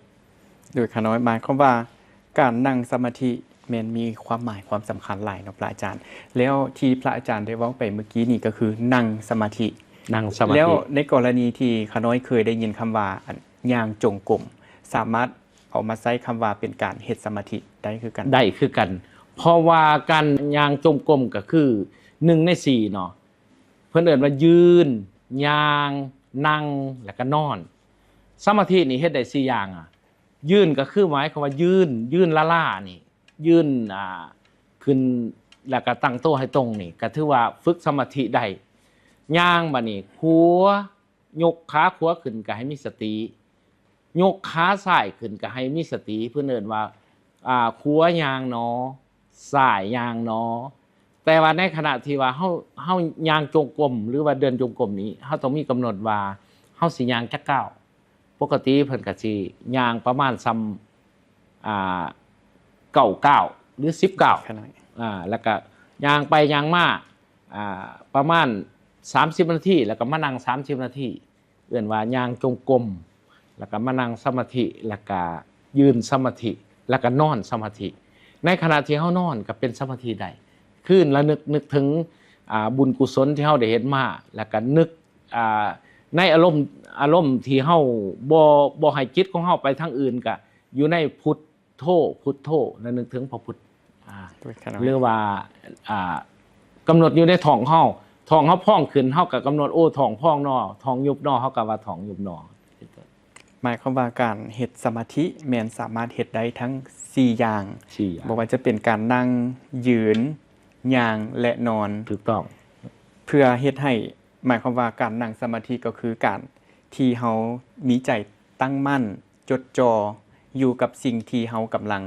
ໂດຍຂ້ານ້ອຍ ໝາຍຄວາມວ່າການນັ່ງສະມາທິແມ່ນມີຄວາມໝາຍຄວາມສຳຄັນຫຼາຍເນາະພະອາຈານ. ແລ້ວທີ່ພະອາຈານໄດ້ເວົ້າໄປເມື່ອກີ້ນີ້ກໍຄືນັ່ງສະມາທິ ນັ່ງສະມາທິ. ແລ້ວໃນກໍລະນີທີ່ຂ້ານ້ອຍເຄີຍໄດ້ຍິນຄຳວ່າ ອັນ ຍ່າງຈົງກົມ ສາມາດເອົາມາໃຊ້ຄຳວ່າເປັນການເຮັດສະມາທິໄດ້ຄືກັນ? ໄດ້ຄືກັນ. ເພາະວ່າການຍ່າງຈົງກົມກໍຄືໜຶ່ງໃນສີ່ເນາະ. ເພິ່ນເອີ້ນວ່າຢືນ, ຍ່າງ, ນັ່ງ ແລ້ວກໍນອນ. ສະມາທິນີ້ເຮັດໄດ້ສີ່ຢ່າງ. ອ່າ ຢືນກໍຄືໝາຍຄວາມວ່າຢືນ, ຢືນລ້າໆນີ້ ຢືນ ອ່າ ຂຶ້ນ ແລ້ວກໍຕັ້ງໂຕໃຫ້ຕົງນີ້ ກໍຖືວ່າຝຶກສະມາທິໄດ້. ຍ່າງ ບາດນີ້ ຂົວ ຍົກຂາຂວາຂຶ້ນກໍໃຫ້ມີສະຕິ, ຍົກຂາຊ້າຍຂຶ້ນກໍໃຫ້ມີສະຕິ. ເພິ່ນເອີ້ນວ່າ ອ່າ ຂວາຍ່າງໜໍ, ຊ້າຍຍ່າງໜໍ. ແຕ່ວ່າໃນຂະນະທີ່ວ່າເຮົາ ເຮົາຍ່າງຈົງກົມ ຫຼືວ່າເດີນຈົງກົມນີ້ ເຮົາຕ້ອງມີກຳນົດວ່າເຮົາຊິຍ່າງຈັກກ້າວ. ປົກກະຕິເພິ່ນກໍຊິຍ່າງປະມານສ່ຳ ອ່າ ເກົ້າກ້າວ ຫຼື ສິບກ້າວ ຂ້ານ້ອຍ ອ່າ ແລ້ວກໍຍ່າງໄປຍ່າງມາ ອ່າ ປະມານສາມສິບນາທີ ແລ້ວກໍມານັ່ງສາມສິບນາທີ. ເອີ້ນວ່າຍ່າງຈົງກົມ ແລ້ວກໍມານັ່ງສະມາທິ ແລ້ວກໍຢືນສະມາທິ ແລ້ວກໍນອນສະມາທິ. ໃນຂະນະທີ່ເຮົານອນກໍເປັນສະມາທິໄດ້ ຄືລະນຶກ ນຶກເຖິງ ອ່າ ບຸນກຸສົນທີ່ເຮົາໄດ້ເຮັດມາ ແລ້ວກໍນຶກ ອ່າ ໃນອາລົມ ອາລົມທີ່ເຮົາບໍ່ ບໍ່ໃຫ້ຈິດຂອງເຮົາໄປທາງອື່ນ ກໍຢູ່ໃນພຸດໂທ ພຸດໂທ ແລະ ນຶກເຖິງພະພຸດ ອາ ໂດຍຂະນ້ອຍ ຫຼືວ່າ ອາ ກຳນົດຢູ່ໃນທ້ອງເຮົາ ທ້ອງເຮົາພອງຂຶ້ນ ເຮົາກໍກຳນົດ ໂອ້ ທ້ອງພອງນໍ ທ້ອງຍຸບນໍ ເຮົາກໍວ່າທ້ອງຍຸບນໍ ເປັນຕົ້ນ. ໝາຍຄວາມວ່າການເຮັດສະມາທິແມ່ນສາມາດເຮັດໄດ້ທັງສີ່ຢ່າງ ສີ່ຢ່າງ ບໍ່ວ່າຈະເປັນການນັ່ງ, ຢືນ, ຍ່າງ ແລະ ນອນ. ຖືກຕ້ອງ. ເພື່ອເຮັດໃຫ້ ໝາຍຄວາມວ່າການນັ່ງສະມາທິກໍຄືການທີ່ເຮົາມີໃຈຕັ້ງໝັ້ນ ຈົດຈ່ອຢູ່ກັບສິ່ງທີ່ເຮົາກຳລັງ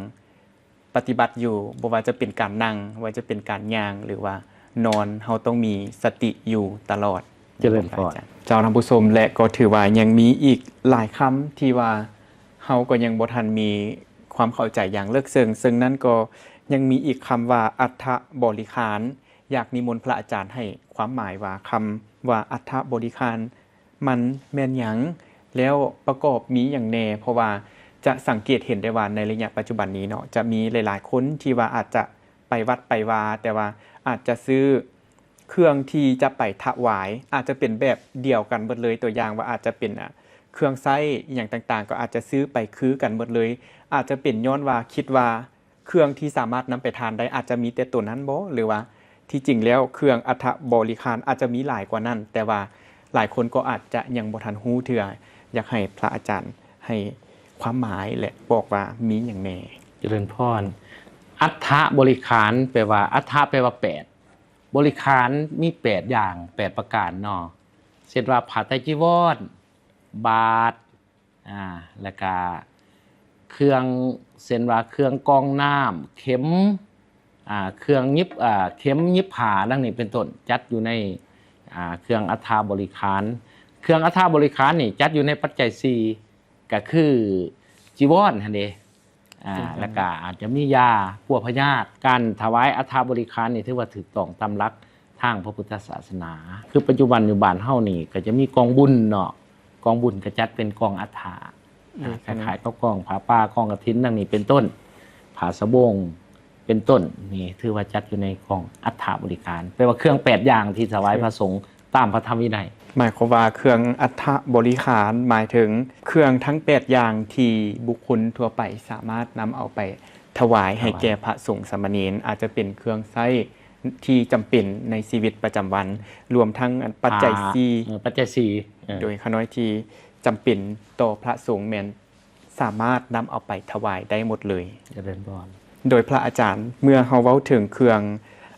ປະຕິບັດຢູ່, ບໍ່ວ່າຈະເປັນການນັ່ງ, ບໍ່ວ່າຈະເປັນການຍ່າງ ຫຼືວ່ານອນ, ເຮົາຕ້ອງມີສະຕິຢູ່ຕະຫຼອດ. ເຈະເລີນພອນ. ເຈົ້າທ່ານຜູ້ຊົມ ແລະ ກໍຖືວ່າຍັງມີອີກຫຼາຍຄຳທີ່ວ່າເຮົາກໍຍັງບໍ່ທັນມີຄວາມເຂົ້າໃຈຢ່າງເລິກເຊິ່ງ, ເຊິ່ງນັ້ນກໍຍັງມີອີກຄຳວ່າ ອັດຖະບໍລິຄານ. ຢາກນິມົນພະອາຈານໃຫ້ຄວາມໝາຍວ່າ ຄຳວ່າ ອັດຖະບໍລິຄານ ມັນແມ່ນຫຍັງ ແລ້ວປະກອບມີຫຍັງແດ່? ເພາະວ່າຈະສັງເກດເຫັນໄດ້ວ່າໃນໄລຍະປັດຈຸບັນນີ້ເນາະ ຈະມີຫຼາຍໆຄົນທີ່ວ່າອາດຈະໄປວັດໄປວາ ແຕ່ວ່າອາດຈະຊື້ເຄື່ອງທີ່ຈະໄປຖະຫວາຍ ອາດຈະເປັນແບບດຽວກັນເບິດເລີຍ, ຕົວຢ່າງວ່າອາດຈະເປັນ ອາ ເຄື່ອງໃຊ້ອີ່ຫຍັງຕ່າງໆ ກໍອາດຈະຊື້ໄປຄືກັນເບິດເລີຍ. ອາດຈະເປັນຍ້ອນວ່າຄິດວ່າ ເຄື່ອງທີ່ສາມາດນຳໄປທານໄດ້ອາດຈະມີແຕ່ໂຕນັ້ນບໍ ຫຼືວ່າທີ່ຈິງແລ້ວເຄື່ອງອັດຖະບໍລິຄານອາດຈະມີຫຼາຍກວ່ານັ້ນ, ແຕ່ວ່າຫຼາຍຄົນກໍອາດຈະຍັງບໍ່ທັນຮູ້ເທື່ອ. ຢາກໃຫ້ພະອາຈານໃຫ້ຄວາມໝາຍ ແລະ ບອກວ່າມີຫຍັງແດ່? ຈະເລີນພອນ. ອັດຖະບໍລິຄານແປວ່າ ອັດຖະແປວ່າແປດ, ບໍລິຄານມີແປດຢ່າງ ແປດປະການເນາະ, ເຊັ່ນວ່າ ຜ້າໄຕຈີວອນ, ບາດ, ອາ ແລ້ວກະເຄື່ອງ ເຊັ່ນວ່າເຄື່ອງກອງນ້ຳ, ເຂັມ, ອາ ເຄື່ອງຫຍິບ, ອາ ເຂັມຫຍິບຜ້າ ດັ່ງນີ້ເປັນຕົ້ນ ຈັດຢູ່ໃນ ອາ ເຄື່ອງອັດຖະບໍລິຄານ. ເຄື່ອງອັດຖະບໍລິຄານນີ້ຈັດຢູ່ໃນປັດໄຈສີ່ ກໍຄືຈີວອນຫັ້ນເດ. ອາ ແລ້ວກະອາດຈະມີຢາປົວພະຍາດ. ການຖວາຍອັດຖະບໍລິຄານນີ້ຖືວ່າຖືກຕ້ອງຕາມຫຼັກທາງພະພຸດທະສາສະໜາ. ຄືປັດຈຸບັນຢູ່ບ້ານເຮົານີ້ກໍຈະມີກອງບຸນເນາະ, ກອງບຸນກໍຈັດເປັນກອງອັດຖະ, ອາ ຄ້າຍໆກັບກອງຜ້າປ່າ, ກອງກະຖິນ ດັ່ງນີ້ເປັນຕົ້ນ, ຜ້າສະບົງເປັນຕົ້ນ, ນີ້ຖືວ່າຈັດຢູ່ໃນກອງອັດຖະບໍລິຄານ, ແປວ່າເຄື່ອງແປດຢ່າງທີ່ຖວາຍພະສົງ ຕາມພະທຳວິໄນ. ໝາຍຄວາມວ່າເຄື່ອງອັດຖະບໍລິຄານ ໝາຍເຖິງເຄື່ອງທັງແປດຢ່າງທີ່ບຸກຄົນທົ່ວໄປສາມາດນຳເອົາໄປຖວາຍໃຫ້ແກ່ພະສົງສາມະເນນ, ອາດຈະເປັນເຄື່ອງໃຊ້ທີ່ຈຳເປັນໃນຊີວິດປະຈຳວັນ, ລວມທັງ ອັນ ປັດໄຈສີ່ ເອີ ປັດໄຈສີ່ ເອີ ໂດຍຂະນ້ອຍທີ່ຈຳເປັນຕໍ່ພະສົງ ແມ່ນ ສາມາດນຳເອົາໄປຖວາຍໄດ້ໝົດເລີຍ. ຈະເລີນພອນ. ໂດຍພະອາຈານ ເມື່ອເຮົາເວົ້າເຖິງເຄື່ອງ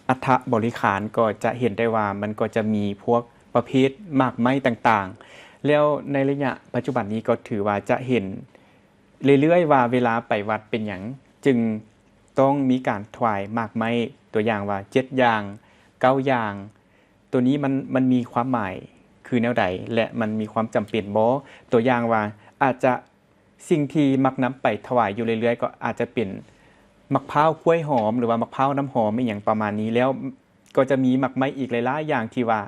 ອັດຖະບໍລິຄານ ກໍຈະເຫັນໄດ້ວ່າມັນກໍຈະມີພວກປະເພດໝາກໄມ້ຕ່າງໆ, ແລ້ວໃນໄລຍະປັດຈຸບັນນີ້ກໍຖືວ່າຈະເຫັນເລື້ອຍໆວ່າເວລາໄປວັດເປັນຫຍັງຈຶ່ງຕ້ອງມີການຖວາຍໝາກໄມ້, ຕົວຢ່າງວ່າເຈັດຢ່າງ, ເກົ້າຢ່າງ, ໂຕນີ້ມັນ ມັນມີຄວາມໝາຍຄືແນວໃດ ແລະ ມັນມີຄວາມຈຳເປັນບໍ່? ຕົວຢ່າງວ່າ ອາດຈະ ສິ່ງທີ່ມັກນຳໄປຖວາຍຢູ່ເລື້ອຍໆ ກໍອາດຈະເປັນໝາກພ້າວ ກ້ວຍຫອມ ຫຼືວ່າໝາກພ້າວນ້ຳຫອມ ອີ່ຫຍັງປະມານນີ້, ແລ້ວກໍຈະມີໝາກໄມ້ອີກຫຼາຍໆຢ່າງທີ່ວ່າ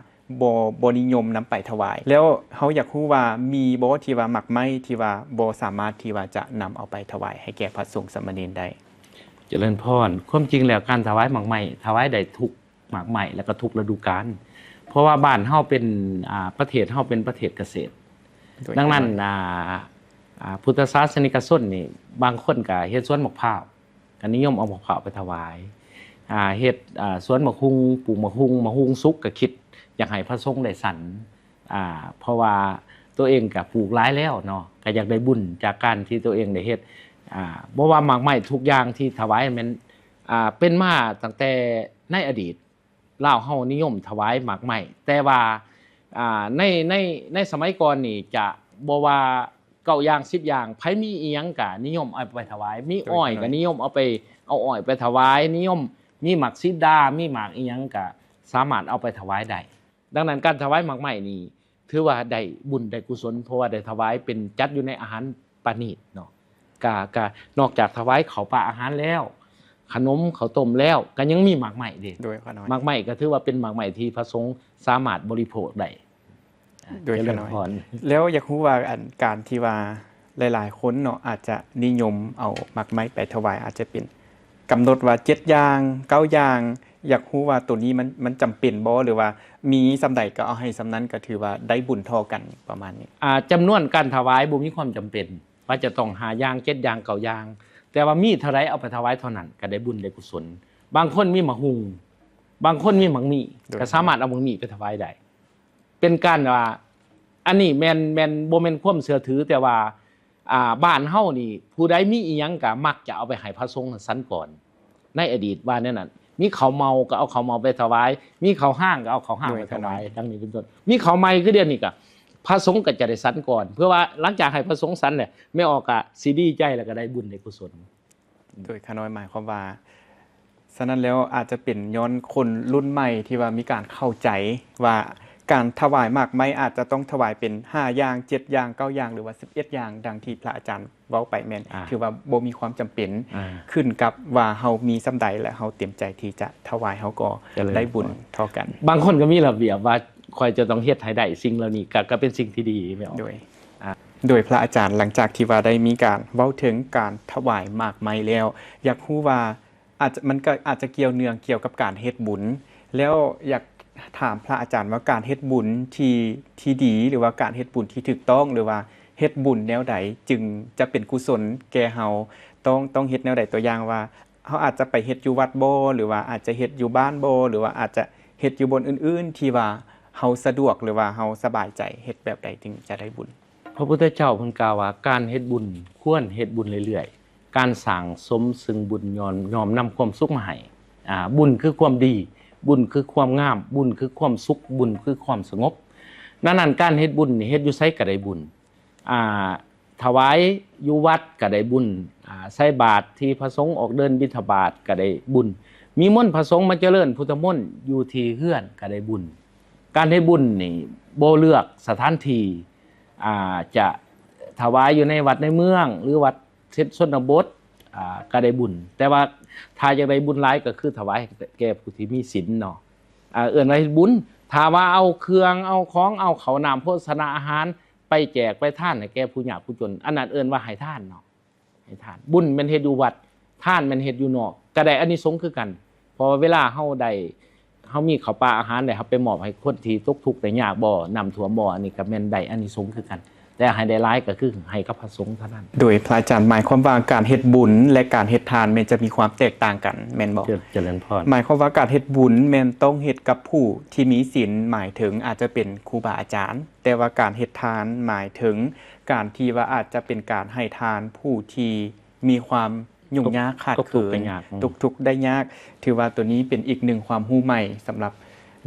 ບໍ່ ບໍ່ນິຍົມນຳໄປຖວາຍ. ແລ້ວເຮົາຢາກຮູ້ວ່າມີບໍ່ທີ່ວ່າໝາກໄມ້ທີ່ວ່າບໍ່ສາມາດທີ່ວ່າຈະນຳເອົາໄປຖວາຍໃຫ້ແກ່ພະສົງສາມະເນນໄດ້? ຈະເລີນພອນ. ຄວາມຈິງແລ້ວການຖວາຍໝາກໄມ້ ຖວາຍໄດ້ທຸກ ໝາກໄມ້ ແລ້ວກໍທຸກລະດູການ, ເພາະວ່າບ້ານເຮົາເປັນ ອາ ປະເທດເຮົາເປັນປະເທດກະເສດ. ໂດຍ ດັ່ງນັ້ນ ອາ ອາ ພຸດທະສາສະນິກະຊົນນີ້ ບາງຄົນກໍເຮັດສວນໝາກພ້າວ ກໍນິຍົມເອົາໝາກພ້າວໄປຖວາຍ, ອາ ເຮັດ ອາ ສວນໝາກຫຸ່ງ ປູກໝາກຫຸ່ງ ໝາກຫຸ່ງສຸກ ກໍຄິດຢາກໃຫ້ພະສົງໄດ້ສັນ, ອາ ເພາະວ່າຕົວເອງກໍປູກຫຼາຍແລ້ວເນາະ, ກໍຢາກໄດ້ບຸນຈາກການທີ່ຕົວເອງໄດ້ເຮັດ. ອາ ບໍ່ວ່າໝາກໄມ້ທຸກຢ່າງທີ່ຖວາຍແມ່ນ ອາ ເປັນມາຕັ້ງແຕ່ໃນອະດີດ ລາວເຮົານິຍົມຖວາຍໝາກໄມ້, ແຕ່ວ່າ ອາ ໃນ ໃນ ໃນສະໄໝກ່ອນນີ້ຈະບໍ່ວ່າເກົ້າຢ່າງ ສິບຢ່າງ ໃຜມີອີ່ຫຍັງກະນິຍົມເອົາໄປຖວາຍ, ມີອ້ອຍກະນິຍົມເອົາໄປ ເອົາອ້ອຍໄປຖວາຍ, ນິຍົມມີໝາກສີດາ ມີໝາກອີ່ຫຍັງກະສາມາດເອົາໄປຖວາຍໄດ້. ດັ່ງນັ້ນການຖວາຍໝາກໄມ້ນີ້ ຖືວ່າໄດ້ບຸນໄດ້ກຸສົນ ເພາະວ່າໄດ້ຖວາຍເປັນ ຈັດຢູ່ໃນອາຫານປານີດເນາະ. ກະ ກະນອກຈາກຖວາຍເຂົ້າປາອາຫານແລ້ວ ຂະໜົມເຂົ້າຕົ້ມແລ້ວ ກະຍັງມີໝາກໄມ້ເດ້. ໂດຍຂະນ້ອຍ. ໝາກໄມ້ກະຖືວ່າເປັນໝາກໄມ້ທີ່ພະສົງສາມາດບໍລິໂພກໄດ້. ໂດຍຂະນ້ອຍ. ຈະເລີນພອນ. ແລ້ວຢາກຮູ້ວ່າ ອັນ ການທີ່ວ່າຫຼາຍໆຄົນເນາະ ອາດຈະນິຍົມເອົາໝາກໄມ້ໄປຖວາຍ ອາດຈະເປັນ ກຳນົດວ່າເຈັດຢ່າງ ເກົ້າຢ່າງ, ຢາກຮູ້ວ່າໂຕນີ້ມັນ ມັນຈຳເປັນບໍ່ ຫຼືວ່າມີສ່ຳໃດກໍເອົາໃຫ້ສ່ຳນັ້ນ ກໍຖືວ່າໄດ້ບຸນທໍ່ກັນ ປະມານນີ້? ອາ ຈຳນວນການຖວາຍບໍ່ມີຄວາມຈຳເປັນວ່າຈະຕ້ອງຫ້າຢ່າງ ເຈັດຢ່າງ ເກົ້າຢ່າງ, ແຕ່ວ່າມີເທົ່າໃດເອົາໄປຖວາຍເທົ່ານັ້ນ ກໍໄດ້ບຸນໄດ້ກຸສົນ. ບາງຄົນມີໝາກຫຸ່ງ ບາງຄົນມີໝາກໝີ່ ໂດຍ ກໍສາມາດເອົາໝາກໝີ່ໄປຖວາຍໄດ້. ເປັນການວ່າ ອັນນີ້ແມ່ນ ແມ່ນ ບໍ່ແມ່ນຄວາມເຊື່ອຖື ແຕ່ວ່າ ອ່າ ບ້ານເຮົານີ້ ຜູ້ໃດມີອີ່ຫຍັງກໍມັກຈະເອົາໄປໃຫ້ພະສົງສັນກ່ອນ. ໃນອະດີດວ່າແນວນັ້ນ ມີເຂົ້າເໝົາກໍເອົາເຂົ້າເໝົາໄປຖວາຍ, ມີເຂົ້າຮາງກໍເອົາເຂົ້າຮາງໄປຖວາຍ ດັ່ງນີ້ເປັນຕົ້ນ. ມີເຂົ້າໃໝ່ຄືດຽວນີ້ກໍ ພະສົງກໍຈະໄດ້ສັນກ່ອນ ເພື່ອວ່າຫຼັງຈາກໃຫ້ພະສົງສັນແລ້ວ ແມ່ອອກກໍຊິດີໃຈ ແລ້ວກໍໄດ້ບຸນໄດ້ກຸສົນ. ໂດຍຂ້ານ້ອຍໝາຍຄວາມວ່າ ສະນັ້ນແລ້ວອາດຈະເປັນຍ້ອນຄົນລຸ້ນໃໝ່ທີ່ວ່າມີການເຂົ້າໃຈວ່າ ການຖວາຍໝາກໄມ້ອາດຈະຕ້ອງຖວາຍເປັນຫ້າຢ່າງ, ເຈັດຢ່າງ, ເກົ້າຢ່າງ ຫຼືວ່າສິບເອັດຢ່າງ ດັ່ງທີ່ພະອາຈານເວົ້າໄປ ແມ່ນ ອ່າ ຖືວ່າບໍ່ມີຄວາມຈຳເປັນ ອ່າ ຂຶ້ນກັບວ່າເຮົາມີສ່ຳໃດ ແລະ ເຮົາເຕັມໃຈທີ່ຈະຖວາຍ ເຮົາກໍ ຈະເລີນ ໄດ້ບຸນເທົ່າກັນ. ບາງຄົນກໍມີລະບຽບວ່າ ຂ້ອຍຈະຕ້ອງເຮັດໃຫ້ໄດ້ສິ່ງເຫຼົ່ານີ້ ກໍ ກໍເປັນສິ່ງທີ່ດີແມ່ນບໍ່? ໂດຍ ອ່າ ໂດຍພະອາຈານ ຫຼັງຈາກທີ່ວ່າໄດ້ມີການເວົ້າເຖິງການຖວາຍໝາກໄມ້ແລ້ວ ຢາກຮູ້ວ່າ ອາດຈະ ມັນກໍອາດຈະກ່ຽວເນື່ອງກ່ຽວກັບການເຮັດບຸນ ແລ້ວຢາກຖາມພະອາຈານວ່າ ການເຮັດບຸນທີ່ ທີ່ດີ ຫຼືວ່າການເຮັດບຸນທີ່ຖືກຕ້ອງ ຫຼືວ່າເຮັດບຸນແນວໃດຈຶ່ງຈະເປັນກຸສົນແກ່ເຮົາ ຕ້ອງ ຕ້ອງເຮັດແນວໃດ? ຕົວຢ່າງວ່າ ເຮົາອາດຈະໄປເຮັດຢູ່ວັດບໍ ຫຼືວ່າອາດຈະເຮັດຢູ່ບ້ານບໍ ຫຼືວ່າອາດຈະເຮັດຢູ່ບ່ອນອື່ນໆ ທີ່ວ່າເຮົາສະດວກ ຫຼືວ່າເຮົາສະບາຍໃຈ ເຮັດແບບໃດຈຶ່ງຈະໄດ້ບຸນ? ພະພຸດທະເຈົ້າເພິ່ນກ່າວວ່າ ການເຮັດບຸນຄວນເຮັດບຸນເລື້ອຍໆ ການສ້າງສົມຊຶ່ງບຸນຍ່ອມ ຍ່ອມນຳຄວາມສຸກມາໃຫ້. ອ່າ ບຸນຄືຄວາມດີ, ບຸນຄືຄວາມງາມ, ບຸນຄືຄວາມສຸກ, ບຸນຄືຄວາມສະຫງົບ. ດັ່ງນັ້ນ ການເຮັດບຸນນີ້ເຮັດຢູ່ໃສກໍໄດ້ບຸນ. ອ່າ ຖວາຍຢູ່ວັດກໍໄດ້ບຸນ, ອ່າ ໃສ່ບາດທີ່ພະສົງອອກເດີນບິນທະບາດກໍໄດ້ບຸນ, ນິມົນພະສົງມາຈະເລີນພຸດທະມົນຢູ່ທີ່ເຮືອນກໍໄດ້ບຸນ. ການເຮັດບຸນນີ້ບໍ່ເລືອກສະຖານທີ່, ອ່າ ຈະຖວາຍຢູ່ໃນວັດໃນເມືອງ ຫຼືວັດເຂດຊົນນະບົດ ອ່າ ກໍໄດ້ບຸນ. ແຕ່ວ່າຖ້າຢາກໄດ້ບຸນຫຼາຍກໍຄືຖວາຍໃຫ້ແກ່ຜູ້ທີ່ມີສິນເນາະ, ອ່າ ເອີ້ນວ່າເຮັດບຸນ. ຖ້າວ່າເອົາເຄື່ອງ ເອົາຂອງ ເອົາເຂົ້ານ້ຳໂພຊະນາອາຫານ ໄປແຈກໄປທານໃຫ້ແກ່ຜູ້ຍາກຜູ້ຈົນ ອັນນັ້ນເອີ້ນວ່າໃຫ້ທານເນາະ, ໃຫ້ທານ. ບຸນແມ່ນເຮັດຢູ່ວັດ, ທານແມ່ນເຮັດຢູ່ນອກ ກໍໄດ້ອານິສົງຄືກັນ. ເພາະວ່າເວລາເຮົາໄດ້ ເຮົາມີເຂົ້າປາອາຫານ ແລ້ວເຮົາໄປມອບໃຫ້ຄົນທີ່ຕົກທຸກໄດ້ຍາກບໍ, ນ້ຳຖ້ວມບໍ, ອັນນີ້ກໍແມ່ນໄດ້ອານິສົງຄືກັນ. ແຕ່ໃຫ້ໄດ້ຫຼາຍກໍຄືໃຫ້ກັບພະສົງເທົ່ານັ້ນ. ໂດຍພະອາຈານ ໝາຍຄວາມວ່າການເຮັດບຸນ ແລະ ການເຮັດທານແມ່ນຈະມີຄວາມແຕກຕ່າງກັນ ແມ່ນບໍ່? ເຈ- ເຈະເລີນພອນ. ໝາຍຄວາມວ່າການເຮັດບຸນແມ່ນຕ້ອງເຮັດກັບຜູ້ທີ່ມີສິນ, ໝາຍເຖິງອາດຈະເປັນຄູບາອາຈານ. ແຕ່ວ່າການເຮັດທານໝາຍເຖິງການທີ່ວ່າອາດຈະເປັນການໃຫ້ທານຜູ້ທີ່ມີຄວາມຫຍຸ້ງຍາກຂາດເຂີນ, ຕົກທຸກໄດ້ຍາກ. ອືມ. ຖືວ່າຕົວນີ້ເປັນອີກໜຶ່ງຄວາມຮູ້ໃໝ່ສຳລັບ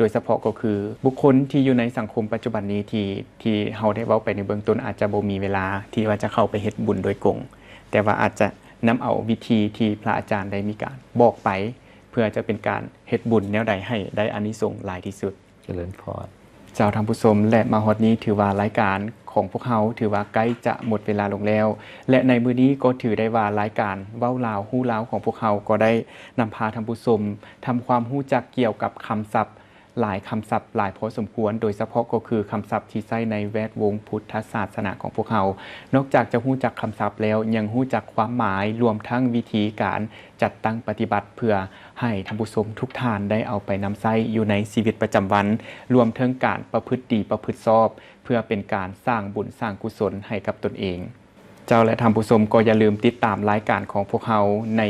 ໂດຍສະເພາະກໍຄືບຸກຄົນທີ່ຢູ່ໃນສັງຄົມປັດຈຸບັນນີ້ ທີ່ ທີ່ເຮົາໄດ້ເວົ້າໄປໃນເບື້ອງຕົ້ນ ອາດຈະບໍ່ມີເວລາທີ່ວ່າຈະເຂົ້າໄປເຮັດບຸນໂດຍກົງ, ແຕ່ວ່າອາດຈະນຳເອົາວິທີທີ່ພະອາຈານໄດ້ມີການບອກໄປ ເພື່ອຈະເປັນການເຮັດບຸນແນວໃດໃຫ້ໄດ້ອານິສົງຫຼາຍທີ່ສຸດ. ຈະເລີນພອນ. ເຈົ້າທ່ານຜູ້ຊົມ ແລະ ມາຮອດນີ້ຖືວ່າລາຍການຂອງພວກເຮົາຖືວ່າໃກ້ຈະໝົດເວລາລົງແລ້ວ ແລະ ໃນມື້ນີ້ກໍຖືໄດ້ວ່າລາຍການເວົ້າລາວຮູ້ລາວຂອງພວກເຮົາກໍໄດ້ນຳພາທ່ານຜູ້ຊົມທຳຄວາມຮູ້ຈັກກ່ຽວກັບຄຳສັບ ຫຼາຍຄຳສັບຫຼາຍພໍສົມຄວນ, ໂດຍສະເພາະກໍຄືຄຳສັບທີ່ໃຊ້ໃນແວດວົງພຸດທະສາສະໜາຂອງພວກເຮົາ. ນອກຈາກຈະຮູ້ຈັກຄຳສັບແລ້ວ ຍັງຮູ້ຈັກຄວາມໝາຍ ລວມທັງວິທີການຈັດຕັ້ງປະຕິບັດ ເພື່ອໃຫ້ທ່ານຜູ້ຊົມທຸກທ່ານໄດ້ເອົາໄປນຳໃຊ້ຢູ່ໃນຊີວິດປະຈຳວັນ, ລວມເຖິງການປະພຶດດີປະພຶດຊອບ ເພື່ອເປັນການສ້າງບຸນສ້າງກຸສົນໃຫ້ກັບຕົນເອງ. ເຈົ້າ ແລະ ທ່ານຜູ້ຊົມກໍຢ່າລືມຕິດຕາມລາຍການຂອງພວກເຮົາໃນ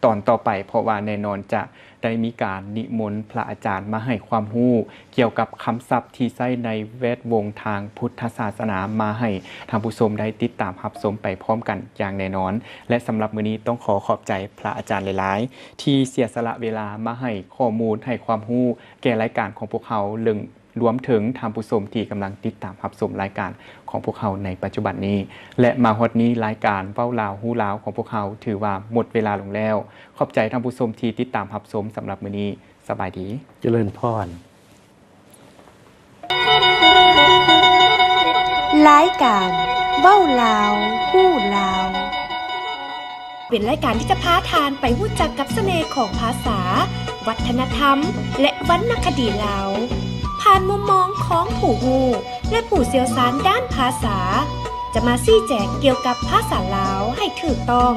ຕອນຕໍ່ໄປ, ເພາະວ່າແນ່ນອນຈະໄດ້ມີການນິມົນພະອາຈານມາໃຫ້ຄວາມຮູ້ກ່ຽວກັບຄຳສັບທີ່ໃຊ້ໃນແວດວົງທາງພຸດທະສາສະໜາ ມາໃຫ້ທ່ານຜູ້ຊົມໄດ້ຕິດຕາມຮັບຊົມໄປພ້ອມກັນຢ່າງແນ່ນອນ. ແລະ ສຳລັບມື້ນີ້ຕ້ອງຂໍຂອບໃຈພະອາຈານຫຼາຍໆ ທີ່ເສຍສະຫຼະເວລາມາໃຫ້ຂໍ້ມູນ, ໃຫ້ຄວາມຮູ້ແກ່ລາຍການຂອງພວກເຮົາ ເຊິ່ງ ລວມເຖິງທ່ານຜູ້ຊົມທີ່ກຳລັງຕິດຕາມຮັບຊົມລາຍການຂອງພວກເຮົາໃນປັດຈຸບັນນີ້ ແລະ ມາຮອດນີ້ລາຍການເວົ້າລາວຮູ້ລາວຂອງພວກເຮົາຖືວ່າໝົດເວລາລົງແລ້ວ. ຂອບໃຈທ່ານຜູ້ຊົມທີ່ຕິດຕາມຮັບຊົມ. ສຳລັບມື້ນີ້ ສະບາຍດີ. ຈະເລີນພອນ. ລາຍການເວົ້າລາວຮູ້ລາວ ເປັນລາຍການທີ່ຈະພາທ່ານໄປຮູ້ຈັກກັບສະເໜ່ຂອງພາສາ, ວັດທະນະທຳ ແລະ ວັນນະຄະດີລາວ ຜ່ານມຸມມອງຂອງຜູ້ຮູ້ ແລະ ຜູ້ຊ່ຽວຊານດ້ານພາສາ ຈະມາຊີ້ແຈງກ່ຽວກັບພາສາລາວໃຫ້ຖືກຕ້ອງ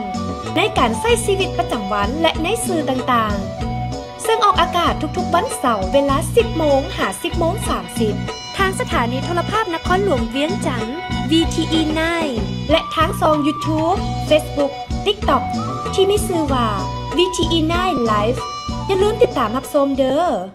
ໃນການໃຊ້ຊີວິດປະຈຳວັນ ແລະ ໃນສື່ຕ່າງໆ ເຊິ່ງອອກອາກາດທຸກໆວັນເສົາເວລາສິບໂມງຫາສິບໂມງສາມສິບ ທາງສະຖານີໂທລະພາບນະຄອນຫຼວງວຽງຈັນ ວີທີອີ ນາຍ ແລະ ທາງຊ່ອງຢູທູບ, ເຟສບຸກ, ຕິກຕັອກ ທີ່ມີຊື່ວ່າ ວີທີອີ Night Live ຢ່າລືມຕິດຕາມຮັບຊົມເດີ້.